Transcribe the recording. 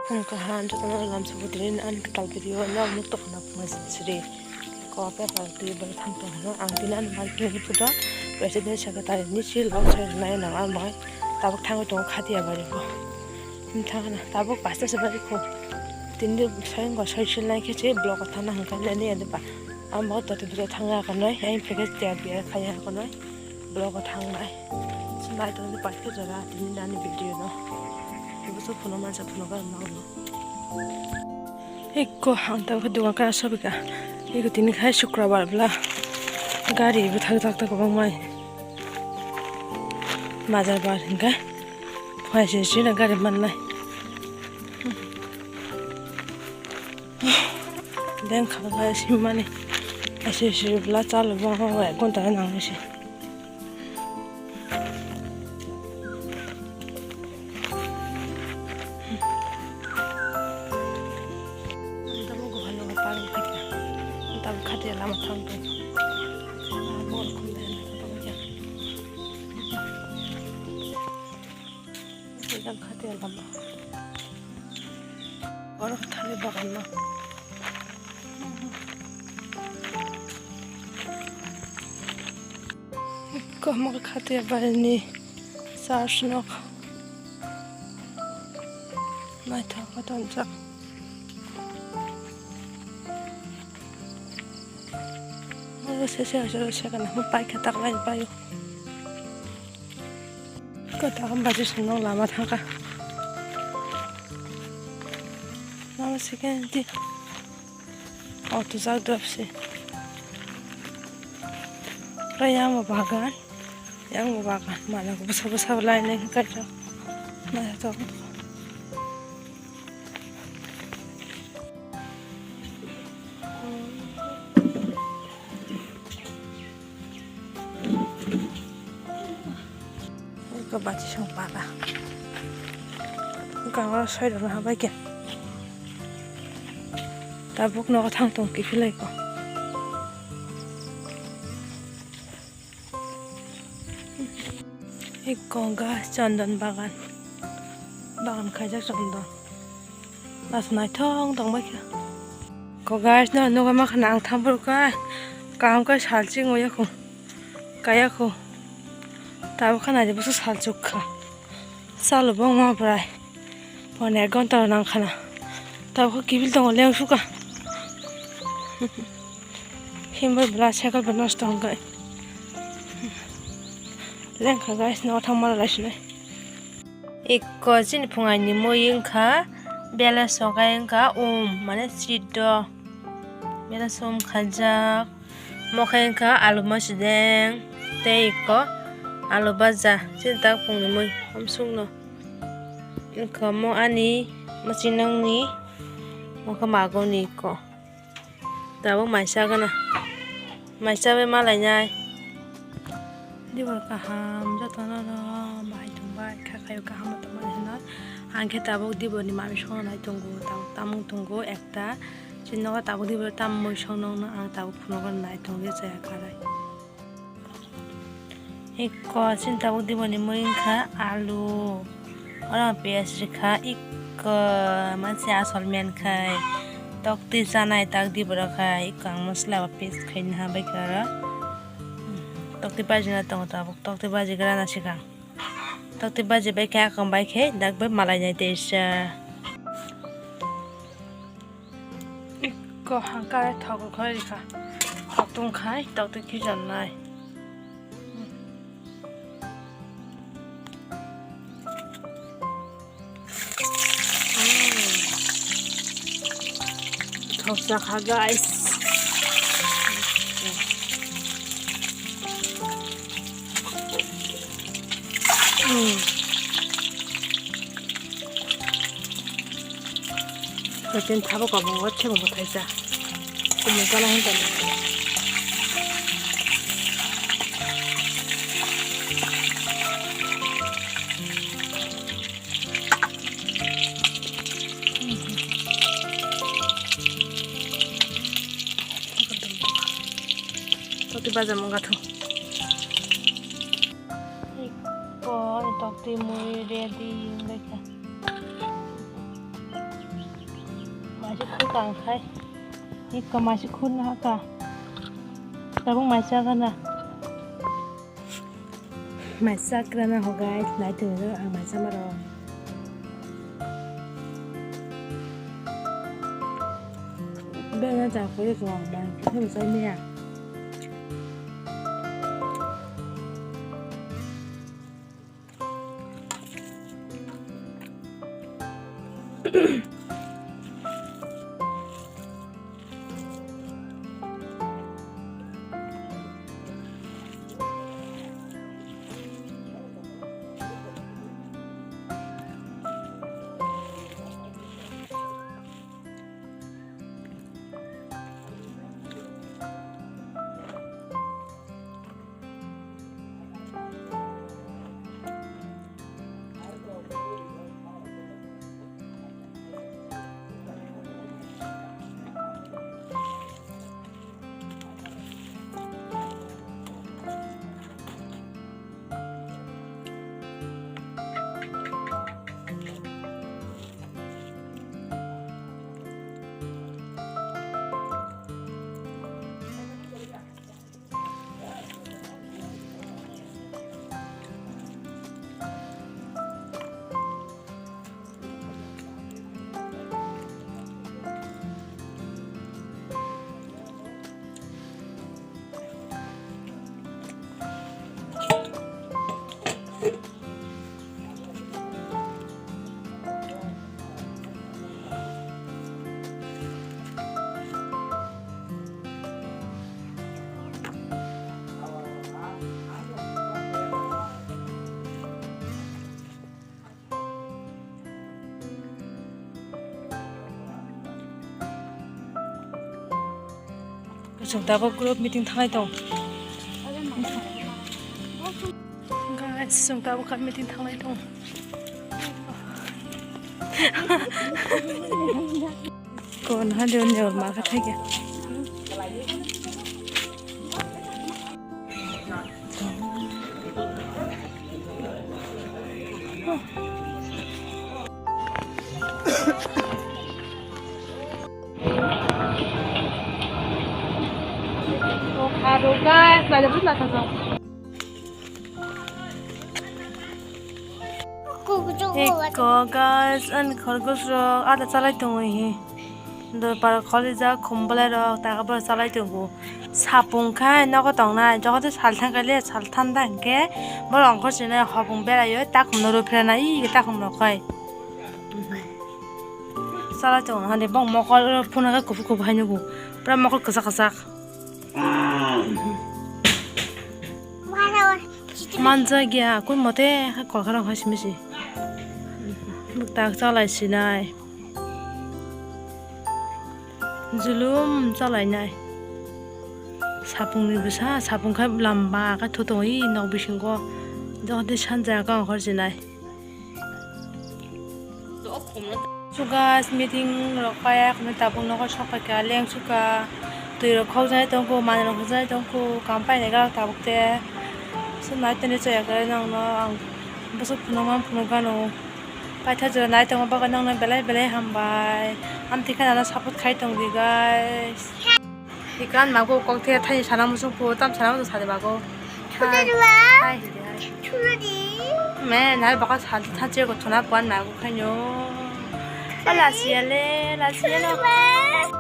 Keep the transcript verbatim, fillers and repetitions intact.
Phung kaham jotono lamsao tini ani kwtal video no nuk tongkha na phunga sri ko paper twi bai thang tong hino ang tini ani market ni photo president secretary ni si lok sai rwnai nang ang bai tabuk thangwi tongo khatia bari bo. Thang na tabuk pasta se bari kho tini soyang go soi sil nai khe se block o thang na hwnkha le ni ani ba ang bo to tini thang ya kanoi yang package tiya biya khaya kanoi. Vlog o thangnai. Swnai tongdi paikha jora tini nani video no. Ibo so phuno mansa phuno ga no no. Eko ang ta khe dukan kana sobika. Eko tini khai Shukrabar bla. Gari bo thak thak thak bang mai. Bazar bar hinga. Phai se sina gari mannai. Deng kha ga simani. Ese se bla chalo bang ek ghonta nang se. Ang tamo guhalo parung khatia. Ang tamo khatia lama thang tong. Mor khum dai na tamo ya. Ang khatia lama. Oro thali bagan no. Komo khatia barini church nok. Naithok khe tonjak. Oro se se se se kana paikha taklai paio. Kota khe baji swngnok lama thangkha. Lama second di. Auto jak drop se. Tei yang bo bagan. Yang bo bagan. Mana bwsa bwsa bo line line khe kaijak. Naithok. Eko bachi song paga. Eko aro soi rok habai khe. Tabuk nogo thang tong kiphilai ko. Eko ga chondon bagan. Bagan khaijak chondon. Nasu naithok tongbai kha. Ko guys, no nugo ma khana ang thampuru kha. Kaham khe salching oya khu. Kaya khu. Tabuk khana je busu salchuk kha. Chalo bo ma brai. Pon ek ghonta nang khana. Tabuk kibil tongo leng suka. Himbai bla cycle bo nosto hwnkhe. Leng kha guys, no thangma lai sinai. Eko chini phungai ni mui wngkha bela sokai wngkha um mane chiddo bela som khaijak mokhe wngkha alu masudeng tei eko alu baja chini tak phungni mui amsukno wngkha mo ani machinangni mokhe magoni eko. Tabuk maisa gana. Maisa bai malainai. Dibor kaham jotono no bai tongbai kha khayo kaham tongmani hinoi. Ang khe tabuk dibor ni mami songno nai tongo, tabuk tamung tongo ekta. Chini nogo tabuk dibor tamung songno ang tabuk phunugo nai tongo je chaya karai. Eko chini tabuk dibor ni mui wngkha alu. Oro ang piyaj rikha eko manse asol men khai. Tokti chanai tak dibor khai eko ang mosla ba paste khai naha bai kha oro. Tokti bajina tongo tabuk tokti baji grana sikang. Tokti baji bai khe akang bai khe dak bai malai nai teisa. Eko hangkare thok rok khai rikha. Thok tong khai tok twi khijan nai. Thok cha kha guys. Kaitin thabo kabungo thebo mwthaisa. Kumui gana hwn tong. Tokti baja mung gatho. Iko tokti mui ready wngkha. Khukang khai. Iko maisi khun haka. Tabuk maisa gana. Maisa krana ho guys, nai tongwi ang maisa maro. Bena chakri ko ang bai, thum sai miya. Chwng tabuk group meeting thanglai tong. Guys, chwng tabuk kha meeting thanglai tong. Kon ha de ne ma kha thai khe. Eko guys, ani khorgos rok ada chalai tongo he. Dopar kholijak khum bwlairok taka borok chalai tongo. Sapung khai nogo tongnai, joto salthang khaile salthanda hinkhe borok ongkhor sinai hopung beraio takhumno rw phrenai, takhumrok khai. Chalai tongo hani bong mokol phunukhe kuphur kuphur hai nugo, pura mokol kwchak kwchak. Manjak ya, koi mote kolkha rok hai simi se. Bwk tak chalai sinai. Julum chalainai. Sapungni bwsa, sapung khai lamba khe thutongo i nok bisingo. Joto sanja khe ongkhor sinai. So guys, meeting rok kaya khwna tabuk nogo sok paikha, leng sukha, twi rok khokjagwi tongkhu, manwi rok hwnjagwi tongkhu, kam painai gana tabuk te. So nai tini chaya khe nangno ang bwswk phunukma phunuk gano. Paithago nai tongma bagwi nangno belai belai hambai. Amtwi khe ano support khai tongdi guys. Ikan mago kok the thani sana muchung phu tam sana muchung sade mago. Thuna dua. Hai, hai, hai. Thuna di. Me nai baka sa tha che ko thuna puan mago khanyo. Ala siale, la siale.